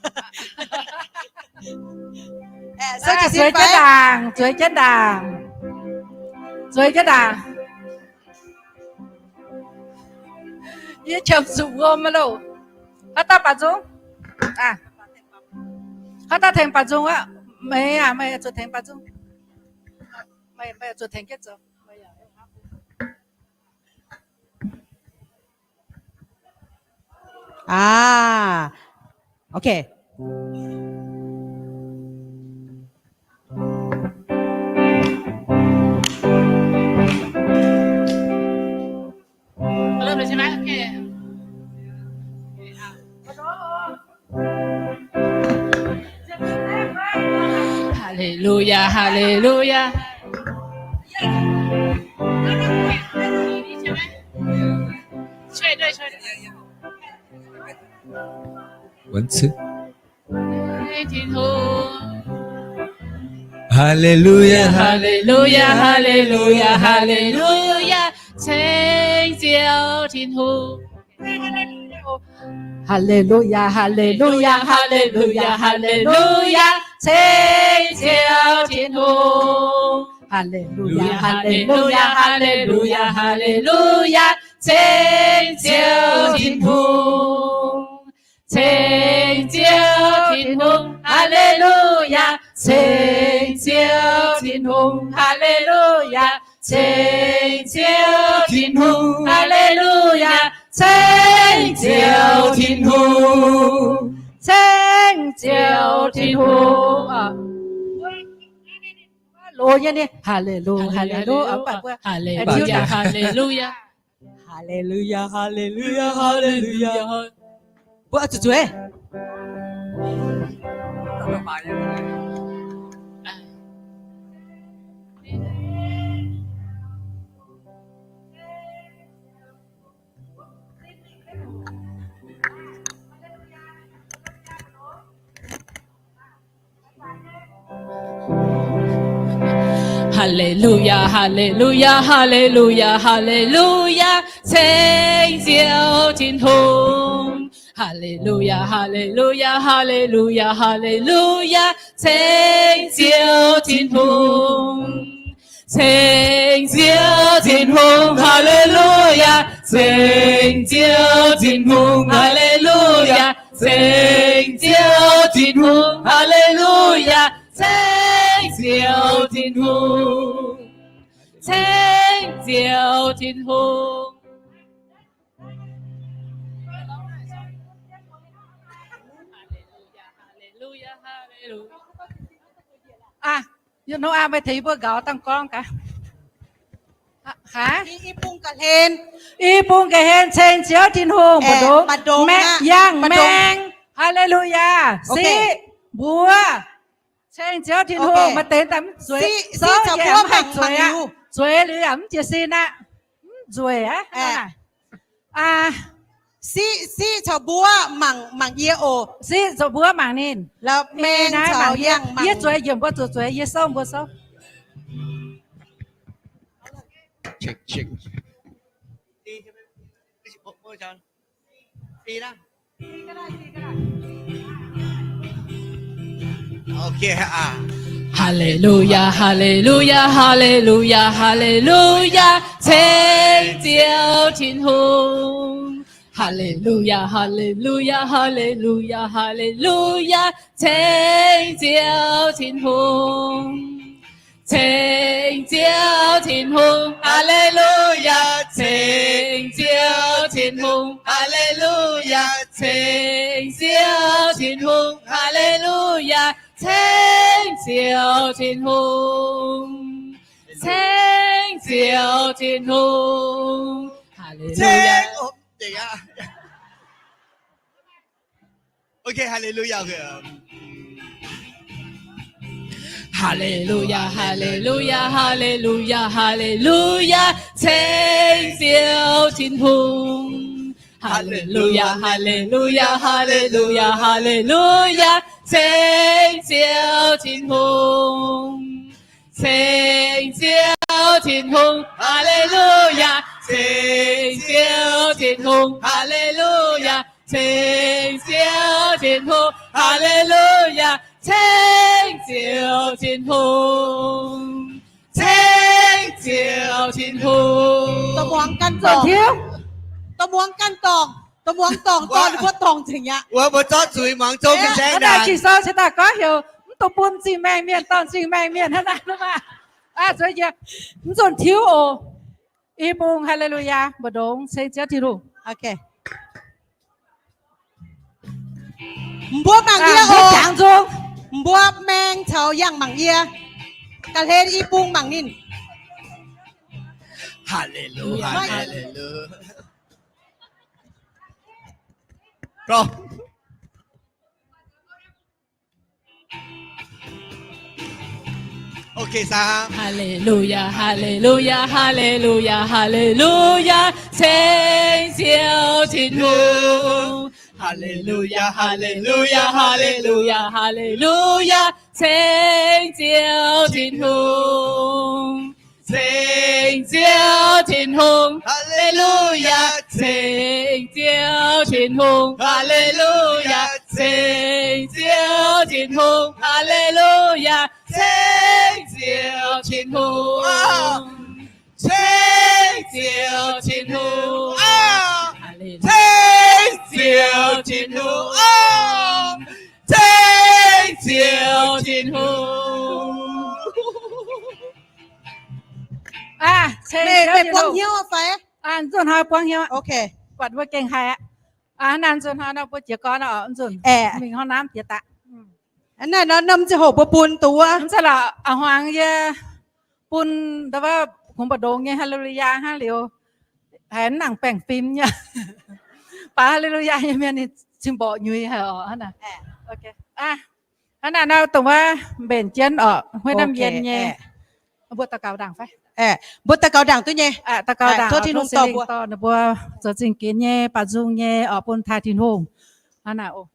Zueiz jienv ndaangc, zueiz jienv ndaangc, zueiz jienv ndaangc. Yie qiemx zuqc wuom loh. Haaix dauh baaux nzung? Haaix dauh tengx baaux nzung aqv? Meih aac, meih zuqc tengx baaux nzung. Meih, meih zuqc tengx jienv zoux. Aa, okay. Rimh liuz ใช่ไหม? Okay. Haleluyaa, haleluyaa. ช่วยด้วย ช่วยด้วย 文词。Haleluyaa, haleluyaa, haleluyaa, haleluyaa, ceng Ziouv Tin-Hungh. Haleluyaa, haleluyaa, haleluyaa, haleluyaa, ceng Ziouv Tin-Hungh. Haleluyaa, haleluyaa, haleluyaa, haleluyaa, ceng Ziouv Tin-Hungh. Ceng Ziouv Tin-Hungh, haleluyaa. Ceng Ziouv Tin-Hungh, Haa^le^lu^yaa. Ceng Ziouv Tin-Hungh, Haa^le^lu^yaa. Ceng Ziouv Tin-Hungh, Ceng Ziouv Tin-Hungh. Loz nyei ni, Haa^le^lu, Haa^le^lu, Haa^le^lu^yaa, Haa^le^lu^yaa, Haa^le^lu^yaa. Mbuo zuqc zueiz. Haa^le^lu^yaa, Haa^le^lu^yaa, Haa^le^lu^yaa, Haa^le^lu^yaa, Ceng Ziouv Tin-Hungh. Haa^le^lu^yaa, Haa^le^lu^yaa, Haa^le^lu^yaa, Haa^le^lu^yaa, Ceng Ziouv Tin-Hungh. Ceng Ziouv Tin-Hungh, Haa^le^lu^yaa. Ceng Ziouv Tin-Hungh, Haa^le^lu^yaa. Ceng Ziouv Tin-Hungh, Haa^le^lu^yaa. Ceng Ziouv Tin-Hungh, Ceng Ziouv Tin-Hungh. Aa, Noaa, meih tengx yie mbuo nqaaux dangh gorngv gaax. Aa, i bung ga'hlen, i bung ga'hlen, Ceng Ziouv Tin-Hungh, mbu'ndongx, yangh maeng. Haa^le^lu^yaa. Siqv, mbuox, Ceng Ziouv Tin-Hungh. Maaih deix daaih mv zueiz, souv yaac mv haih zueiz aqv. Zueiz liuz yaac mv jiez sin aqv. Mv nzueic aqv. Siqv, siqv caux mbuov mangc, mangc yie oc. Siqv caux mbuov mangc ninh. Mangc yie, zueiz yiemc mbuo zuqc zueiz, yie souv mbuo souv. Haa^le^lu^yaa, Haa^le^lu^yaa, Haa^le^lu^yaa, Ceng Ziouv Tin-Hungh. Haa^le^lu^yaa, Haa^le^lu^yaa, Haa^le^lu^yaa, Haa^le^lu^yaa, Ceng Ziouv Tin-Hungh. Ceng Ziouv Tin-Hungh, Haa^le^lu^yaa. Ceng Ziouv Tin-Hungh, Haa^le^lu^yaa. Ceng Ziouv Tin-Hungh, Haa^le^lu^yaa. Ceng Ziouv Tin-Hungh, Ceng Ziouv Tin-Hungh. Haa^le^lu^yaa. Haa^le^lu^yaa, Haa^le^lu^yaa, Haa^le^lu^yaa, Haa^le^lu^yaa, Ceng Ziouv Tin-Hungh. Haa^le^lu^yaa, Haa^le^lu^yaa, Haa^le^lu^yaa, Haa^le^lu^yaa, Ceng Ziouv Tin-Hungh. Ceng Ziouv Tin-Hungh, Haa^le^lu^yaa. Ceng Ziouv Tin-Hungh, Haa^le^lu^yaa. Ceng Ziouv Tin-Hungh, Haa^le^lu^yaa. Ceng Ziouv Tin-Hungh, Ceng Ziouv Tin-Hungh. Dorh muangx ganh dorngc, dorh muangx ganh dorngc, dorh muangx dorngc dorh ninh mbuo dorngc nzengc aqv. Wuov mbuo zorqv zuiz muangx zong ga'saengv ndaangc. Ging-Sou cingx daaih gorngv heuc mv dungx bun zingh maengh mienh dorh zingh maengh mienh hnangv naaiv, mv zuqc tiuv oc. I bung Haa^le^lu^yaa, mbu'ndongx Ceng Ziouv Tin-Hungh. Mbuo mangc yie oc. Mbuo maeng caux yangh mangc yie. Ga'hlen i bung mangc ninh. Haa^le^lu, Haa^le^lu. Haa^le^lu^yaa, Haa^le^lu^yaa, Haa^le^lu^yaa, Haa^le^lu^yaa, Ceng Ziouv Tin-Hungh. Haa^le^lu^yaa, Haa^le^lu^yaa, Haa^le^lu^yaa, Haa^le^lu^yaa, Ceng Ziouv Tin-Hungh. Ceng Ziouv Tin-Hungh, Haa^le^lu^yaa. Ceng Ziouv Tin-Hungh, Haa^le^lu^yaa. Ceng Ziouv Tin-Hungh, Haa^le^lu^yaa. Ceng Ziouv Tin-Hungh, Ceng Ziouv Tin-Hungh, Ceng Ziouv Tin-Hungh, Ceng Ziouv Tin-Hungh. Meih buangv hnyouv fai? Nzunc hnoi buangv hnyouv. Buatc mbuo gengh haiz aqv. Naaiv nzunc hnoi nor mbuo jiez gorn oc, nzunc mingh hnangv naaiv diex daaih. Naaiv nor norm ziangh hoc mbuo bun dongh wuov, a'hmuangx yie bun dongh wuov kungx mbu'ndongx nyei Haa^le^lu^yaa hnangv liuz, haiz mv nangc baengh fim nyei. Baac Haa^le^lu^yaa nyei mienh ninh cing mborqv nyuiz haic oc. Hnangv naaic nor dongh wuov mbenc jienv oc, huei Namh Yien nyei. Mbuo daux gaux ndaangc fai? Mbuo daux gaux ndaangc duqv nyei. Daux gaux ndaangc, tov Tin-Hungh dorh mbuo, dorh ninh mbuo zoux zingh ginx nyei, baaux nzung nyei oc, bun taaih Tin-Hungh. Hnangv naaic oc.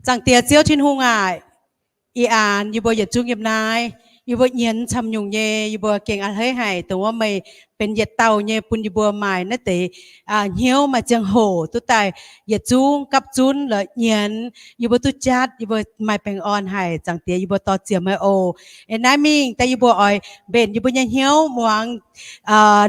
Zaangc Diex Ziouv Tin-Hungh aac, ih aanx yie mbuo yietc zungv yiem naaiv, yie mbuo nyienz camv nyungc nyei, yie mbuo gengh a'hneiv haic dongh wuov meih benx yietc dauh nyei bun yie mbuo maaih naaiv deix hnyouv, maaih ziangh hoc duqv daaih yietc zungv gapv zunv la'nyienz. Yie mbuo duqv jatv, yie mbuo maaih baengh orn haic. Zaangc Diex, yie mbuo dor-ziec meih oc. Ih naaiv mingh daaih yie mbuo oix mbenc yie mbuo nyei hnyouv muangx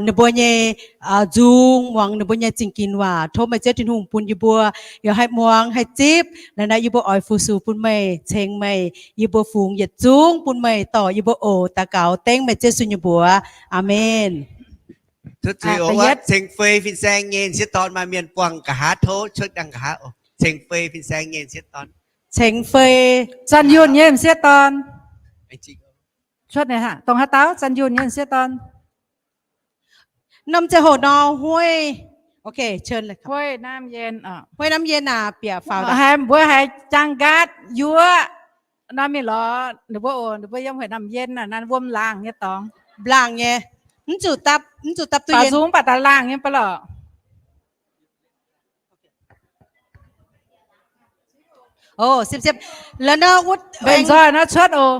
ninh mbuo nyei nzung, muangx ninh mbuo nyei zingh ginx waac. Tov meih Ziouv Tin-Hungh bun yie mbuo yaac haih muangx, haih zipv. Naaiv naaiv yie mbuo oix fu-sux bun meih, ceng meih. Yie mbuo fungx yietc zungv bun meih dorh yie mbuo oc. Daux gaux dengv meih Ziouv Yesu nyei mbuox. Aamen. Ceng fei fin-saeng nyei m'sieqv dorn maaih mienh buangh nqa'haav, tov cuotv dangh nqa'haav oc. Ceng fei fin-saeng nyei m'sieqv dorn. Ceng fei, Zanh Yunh nyei m'sieqv dorn. Cuotv dongh haaix dauh? Zanh Yunh nyei m'sieqv dorn. Norm ziangh hoc nor, Huei, Huei Namh Yien, Huei Namh Yien aac, bieqc faaux, mbuo haiz jaang nqaatv yuoqv nor mingh lorz ninh mbuo oc. Ninh mbuo yiem Huei Namh Yien naaiv wuom laangh nyei dorngx. Laangh nyei, mv zuqc dapv, mv zuqc dapv duqv yien. Baaux nzung mv baac daaih laangh nyei baac lorqc. O, siepv, siepv, la'nor wuov mbenc nzoih nor cuotv oc.